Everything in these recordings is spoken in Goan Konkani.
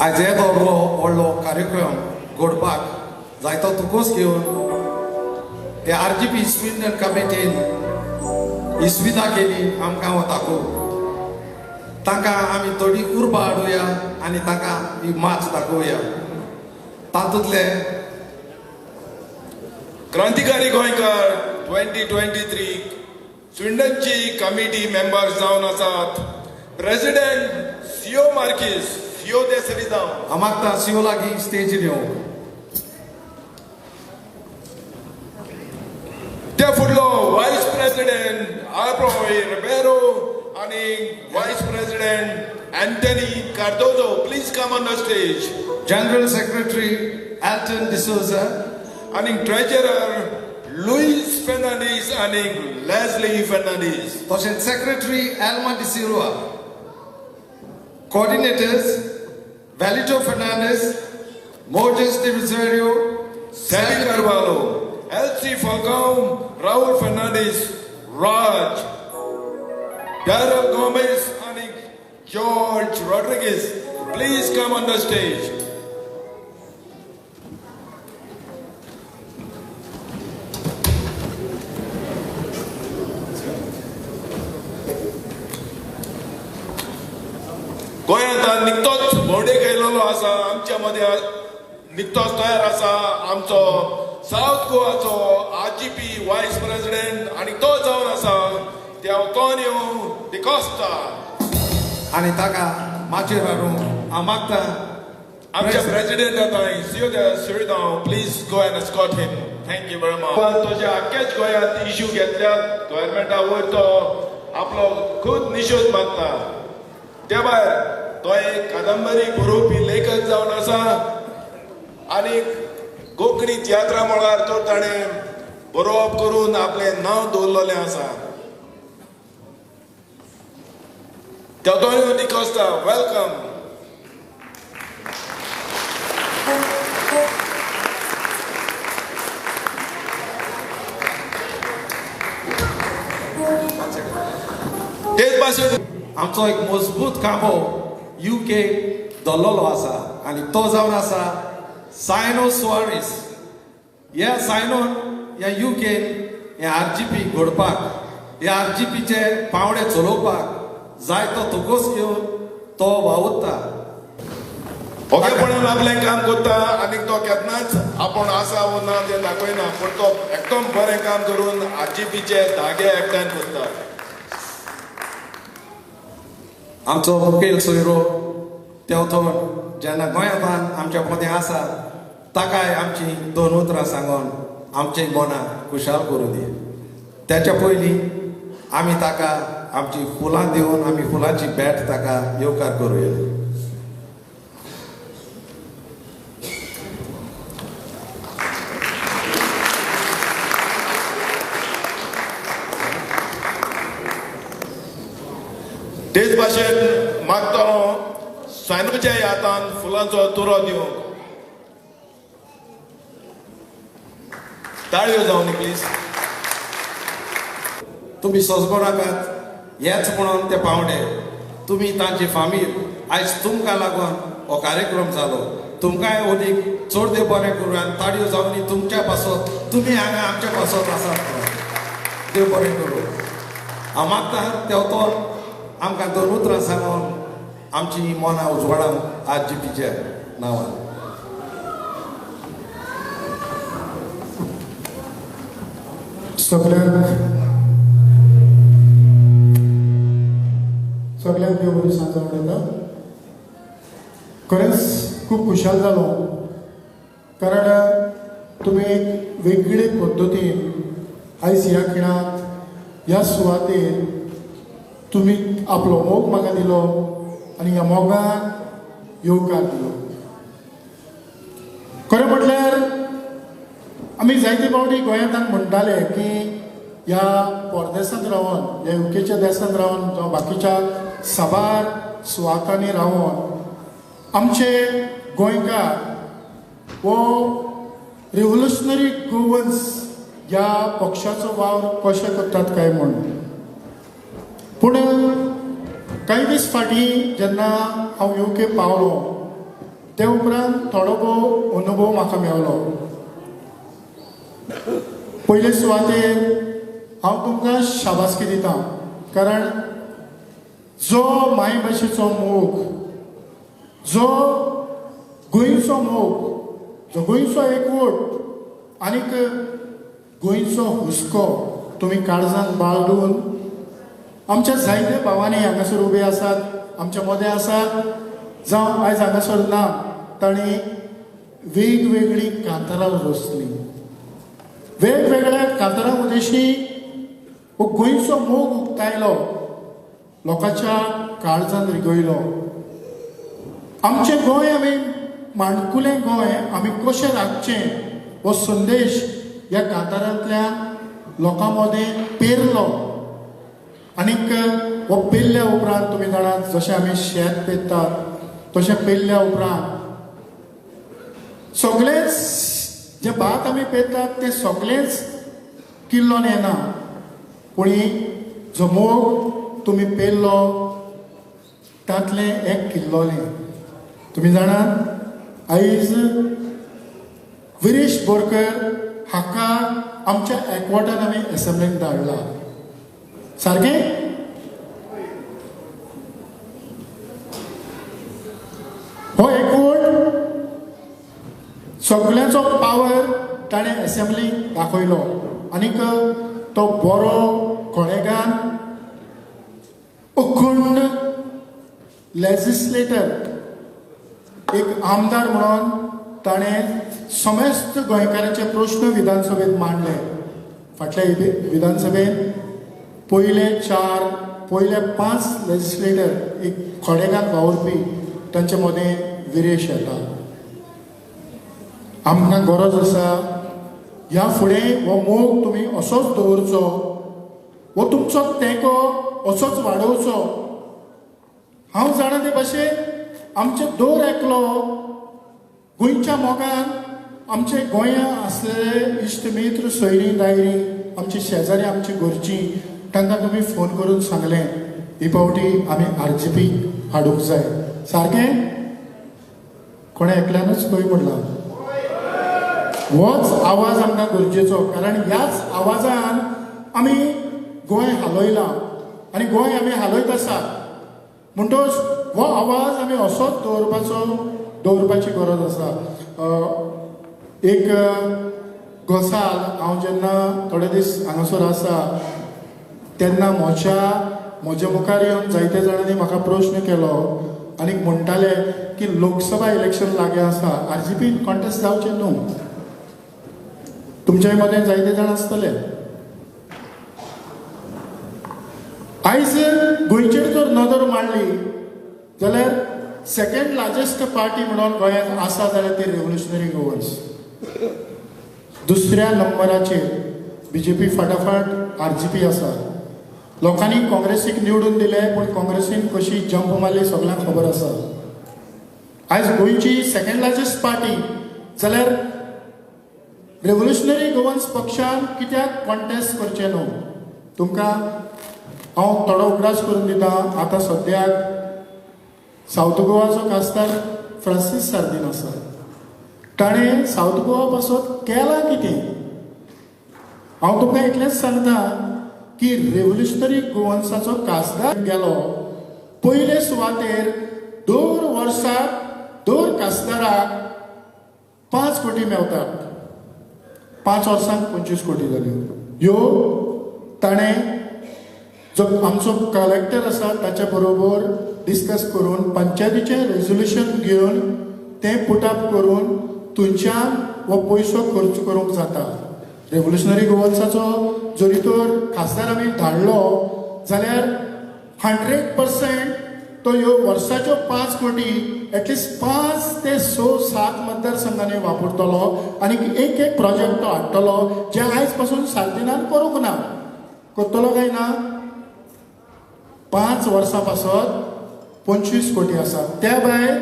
आयज येदो व्हडलो कार्यक्रम घडपाक जायतो तुकोस घेवन हे आर जी पी स्विंडन कमिटीन ही सुविधा केली आमकां हो दाखोवंक. तांकां आमी थोडी उर्बा हाडुया आनी तांकां ही माच दाखोवया. तातूंतले क्रांतिकारी गोंयकार 2023 स्विंडनची कमिटी मेंबर्स जावन आसात. प्रेसिडेंट सियो मार्कीस, सियो देसरी जावन. हांव मागता सियो लागीं स्टेजीर येवंक. त्या फुडलो वायस प्रेसिडेंट आर्प्रोय रिबेरो आनी vice president Anthony Cardozo, please come on the stage. General secretary Elton D'Souza आनी ट्रेजरर लुईस फेर्नांडीस आनी लेस्ली फेर्नांडीस. तशेंच secretary Elma D'Silva, coordinators Valito Fernandes, Moses D'Rozario, Sammy Carvalho, Elsie Falcao, Rahul Fernandes, Raj, Darryl Gomes आनी George Rodrigues, please come on the stage. गोंयांत निकतोच भोंवडेक येयलेलो आसा, आमच्या मदें निकतोच तयार आसा आमचो सावथ गोवाचो R G P vice president आनी तो जावन आसा तेवतोनियो डिकोस्टा. आनी ताका माचयेर हाडूंक हांव मागता. आमच्या प्रेसिडेंट आतां सियो सिरिदांव, please go and escort him. Thank you very much. तुज्या आख्याच गोंयांत इश्यू घेतल्यात गव्हर्मेंटा वयर तो आपलो खूब निशोध मागता. त्या भायर तो एक कादंबरी बरोवपी लेखक जावन आसा आनी कोंकणी तियात्रा मळार तो ताणें बरोवप करून आपलें नांव दवरलेलें आसा. तेवतोनियो डिकोस्टा, welcome. तेच भाशेन आमचो एक मजबूत खांबो you के धरलेलो आसा आनी तो जावन आसा सायनो सुवारीस. ह्या सायनोन ह्या you केन हे आर जी पी घडपाक, ह्या आर जी पीचे पावंडे चलोवपाक जायतो तुकोस घेवन तो वावुरता. ओगेपणान आपलें काम करता आनी तो केन्नाच आपूण आसा वो ना तें दाखयना, पूण तो एकदम बरें काम करून आर जी पीचे धागे एकठांय करता. आमचो मुखेल सोयरो तेवथोन जेन्ना गोंयांत आमच्या मदें आसा ताकाय आमची दोन उतरां सांगून आमची मनां खुशाल करूं दी. त्याच्या पयलीं आमी ताका आमची फुलां दिवन आमी फुलांची भेट ताका येवकार करुया. तेच भाशेन मागता सायनोच्या हातान फुलांचो तुरो दिवंक. ताळयो जावनी प्लीज. तुमी सोंसपो नाकात हेच म्हणून ते पावंडे तुमी तांची फामील आयज तुमकां लागून हो कार्यक्रम जालो. तुमकांय ओदीक चड देव बरें करूं आनी ताळयो जावनी तुमच्या पासत, तुमी हांगा आमच्या पासत आसात. देव बरें करूं. हांव मागता तेवतोन आमकां दोन उतरां सांगून आमची मनां उजवाडावन आर जी पीच्या नांवान. सगळ्यांक देव बरी सांज उलयता. खरेंच खूब खुशाल जालो, कारण तुमी एक वेगळे पद्दतीन आयज ह्या खिणांत ह्या सुवातेर तुमी आपलो मोग म्हाका दिलो आनी ह्या मोगान येवकार दिलो. खरें म्हटल्यार आमी जायते फावटी गोंयांत म्हणटाले की ह्या परदेसांत रावन, ह्या युकेच्या देशांत रावन जावं बाकीच्या साबार सुवातांनी रावन आमचे गोंयकार हो रिव्होल्युशनरी गोवन्स ह्या पक्षाचो वावर कशे करतात काय म्हूण. पूण कांय दीस फाटीं जेन्ना हांव you के पावलो ते उपरांत थोडो भोव अनुभव म्हाका मेवलो. पयले सुवातेर हांव तुमकां शाबासकी दिता, कारण जो मायभाशेचो मोग, जो गोंयचो मोग, जो गोंयचो एकवट आनीक गोंयचो हुस्को तुमी काळजान बाळगून आमच्या जायते भावांनी हांगासर उबे आसात, आमच्या मदें आसात, जावं आयज हांगासर ना, तांणी वेगवेगळीं कांतारां रचलीं. वेगवेगळ्या कांतारां उद्देशी हो गोंयचो मोग उक्तायलो, लोकांच्या काळजान रिगयलो. आमचें गोंय आमी माणकुलें गोंय आमी कशें राखचें हो संदेश ह्या कांतारांतल्यान लोकां मदें पेरलो. आनीक हो पेरल्या उपरांत तुमी जाणात, जशें आमी शेत पेरतात तशें पेरल्या उपरांत सगळेंच जें भात आमी पेरतात तें सगळेंच किल्लोन येना, पूण जो मोग तुमी पेरलो तांतलें एक किल्लोलें. तुमी जाणात आयज विरेश बोरकर हाका आमच्या एकवटान आमी एसेंब्लीन धाडला. सारकें? हो एकवट सगळ्यांचो पावर ताणें एसेंब्लीक दाखयलो आनीक तो बरो कोळेगान अखंड लेजिस्लेटर एक आमदार म्हणून ताणें समेस्त गोंयकारांचे प्रश्न विधानसभेंत मांडले. फाटल्या विधानसभेंत पयले पयले 5 लेजिस्लेटर एक खोडेगान वावुरपी तांचे मदें विरेश येता. आमकां गरज आसा ह्या फुडें हो मोग तुमी असोच दवरचो, हो तुमचो तेंको असोच वाडोवचो. हांव जाणा ते भाशेन आमचे दर एकलो गोंयच्या मोगान आमचे गोंया आसलेले इश्ट मित्र सोयरीं दायरीं आमची शेजारी आमची घरचीं तांकां तुमी फोन करून सांगलें ही पावटी आमी RGP हाडूंक जाय. सारकें? कोणें एकल्यानूच खंय म्हणलां. होच आवाज आमकां गरजेचो, कारण ह्याच आवाजान आमी गोंय हालयलां आनी गोंय आमी हालयत आसात. म्हणटकच हो आवाज आमी असोच दवरपाची गरज आसा. एक गजाल, हांव जेन्ना थोडे दीस हांगासर आसा तेन्ना म्हज्या मुखार येवन जायते जाणांनी म्हाका प्रश्न केलो आनी म्हणटाले की लोकसभा इलेक्शन लागीं आसा, RGP contest जावचें न्हू. तुमच्या मदें जायते जाण आसतले. आयज गोंयचेर जर नदर मारली जाल्यार सेकंड लार्जस्ट पार्टी म्हणून गोंयांत आसा जाल्यार ती रेव्होल्युशनरी गोवन्स. दुसऱ्या नंबराचेर BJP फाटाफाट RGP आसा. लोकांनी काँग्रेसीक निवडून दिले, पूण काँग्रेसीन कशी जंप मारली सगळ्यांक खबर आसा. आयज गोंयची सेकंड लार्जस्ट पार्टी जाल्यार रेव्होल्युशनरी गोवन्स पक्षान कित्याक कॉन्टेस्ट करचें न्हू? तुमकां हांव थोडो उगडास करून दिता. आतां सद्याक सावथ गोवाचो खासदार फ्रांसीस सार्दीन आसा. ताणें सावथ गोवा पासत केलां कितें? हांव तुमकां इतलेंच सांगता की रेव्होल्युशनरी गोवन्साचो खासदार गेलो पयले सुवातेर दर वर्साक दर खासदाराक 5 कोटी मेवतात. 5 वर्सांक 25 कोटी जाल्यो. ह्यो ताणें जो आमचो कलेक्टर आसा ताच्या बरोबर डिस्कस करून पंचायतीचें रेजोल्युशन घेवन तें पुटअप करून थंयच्यान हो पयसो खर्च करूंक जाता. रेव्होल्युशनरी गोवन्साचो जरी तर खासदार आमी धाडलो जाल्यार 100% तो ह्यो वर्साच्यो 5 कोटी एटलिस्ट 5 ते 6 7 मतदारसंघांनी वापरतलो आनी एक एक प्रोजेक्ट तो हाडटलो जे आयज पासून सार्दिनान करूंक ना. करतलो काय ना? 5 वर्सां पासत 25 कोटी आसा. त्या भायर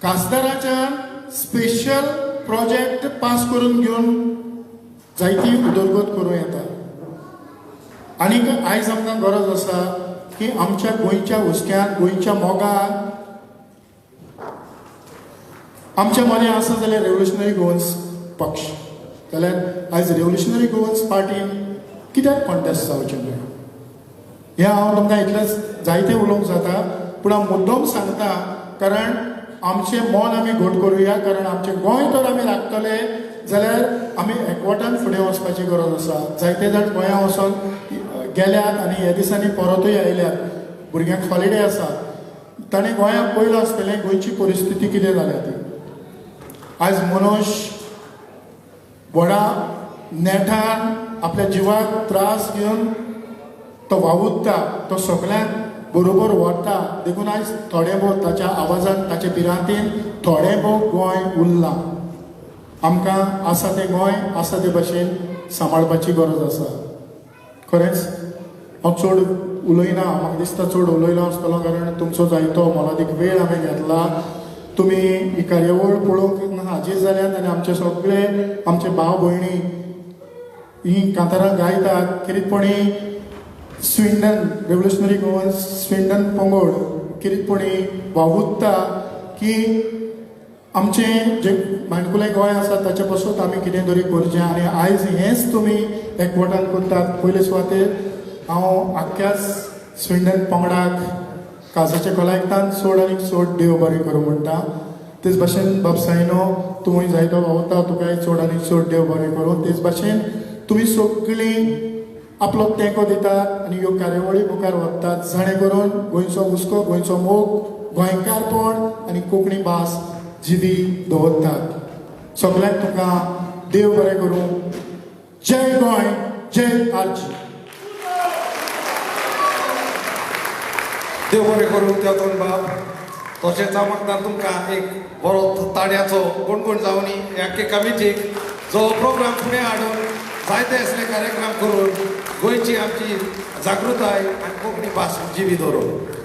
खासदाराच्यान स्पेशल प्रोजेक्ट पास करून घेवन जायती उदरगत करूं येता. आनीक आयज आमकां गरज आसा की आमच्या गोंयच्या हुस्क्यान, गोंयच्या मोगान आमच्या मदें आसा जाल्यार रेवोल्युशनरी गोवन्स पक्ष, जाल्यार आयज रेवोल्युशनरी गोवन्स पार्टीन कित्याक कॉन्टेस्ट जावचें न्हय? हें हांव तुमकां इतलेंच जायतें उलोवंक जाता, पूण हांव मुद्दम सांगता कारण आमचें मन आमी घट करुया. कारण आमचें गोंय तर आमी राखतले जाल्यार आमी एकवटान फुडें वचपाची गरज आसा. जायते जाण गोंया वचोन गेल्यात आनी ह्या दिसांनी परतूय आयल्यात. भुरग्यांक हॉलिडे आसा, ताणें गोंयाक पयलां आसतलें गोंयची परिस्थिती कितें जाल्या ती. आयज मनोज व्हडा नेटान आपल्या जिवाक त्रास घेवन तो वावुरता, तो सगळ्यांक बरोबर व्हरता. देखून आयज थोडें भोव ताच्या आवाजान, ताच्या भिरांतेन थोडें भोव गोंय उरलां. आमकां आसा तें गोंय आसा ते भाशेन सांबाळपाची गरज आसा. खरेंच हांव चड उलयना, म्हाका दिसता चड उलयलो आसतलो कारण तुमचो जायतो मोलादीक वेळ हांवें घेतला. तुमी ही कार्यावळ पळोवंक हाजीर जाल्यात आनी आमचे सगळे आमचे भाव भयणी ही कांतारां गायतात. किरीटपणी स्विंडन रेवोल्युशनरी गोवन स्विंडन पंगड किरीटपणी वावुरता की आमचें जें माणकुलें गोंय आसा ताचे पासून आमी कितें तरी करचें. आनी आयज हेंच तुमी एकवटान करतात. पयले सुवातेर हांव आख्ख्याच स्विंडन पंगडाक काजाच्या कोलायकतान चड आनी चड देव बरें करूं म्हणटा. तेच भाशेन बाबसायनो तुमी जायतो वावुरता, तुकाय चड आनी चड देव बरें करूं. तेच भाशेन तुमी सगळीं आपलो तेंको दितात आनी ह्यो कार्यावळी मुखार व्हरतात, जाणें करून गोंयचो हुस्को, गोंयचो मोग, गोंयकारपण आनी कोंकणी भास जिवी दवरतात. सगळ्यांक तुमकां देव बरें करूं. जय गोंय, जय आरजी. देव बरें करूं तेतोन बाब. तशेंच हांव मागता तुमकां एक बरो ताड्याचो गुणगुण जावनी आख्खे कमिटीक जो प्रोग्राम फुडें हाडून जायते असले कार्यक्रम करून गोंयची आमची जागृताय आनी कोंकणी भास जिवी दवरून.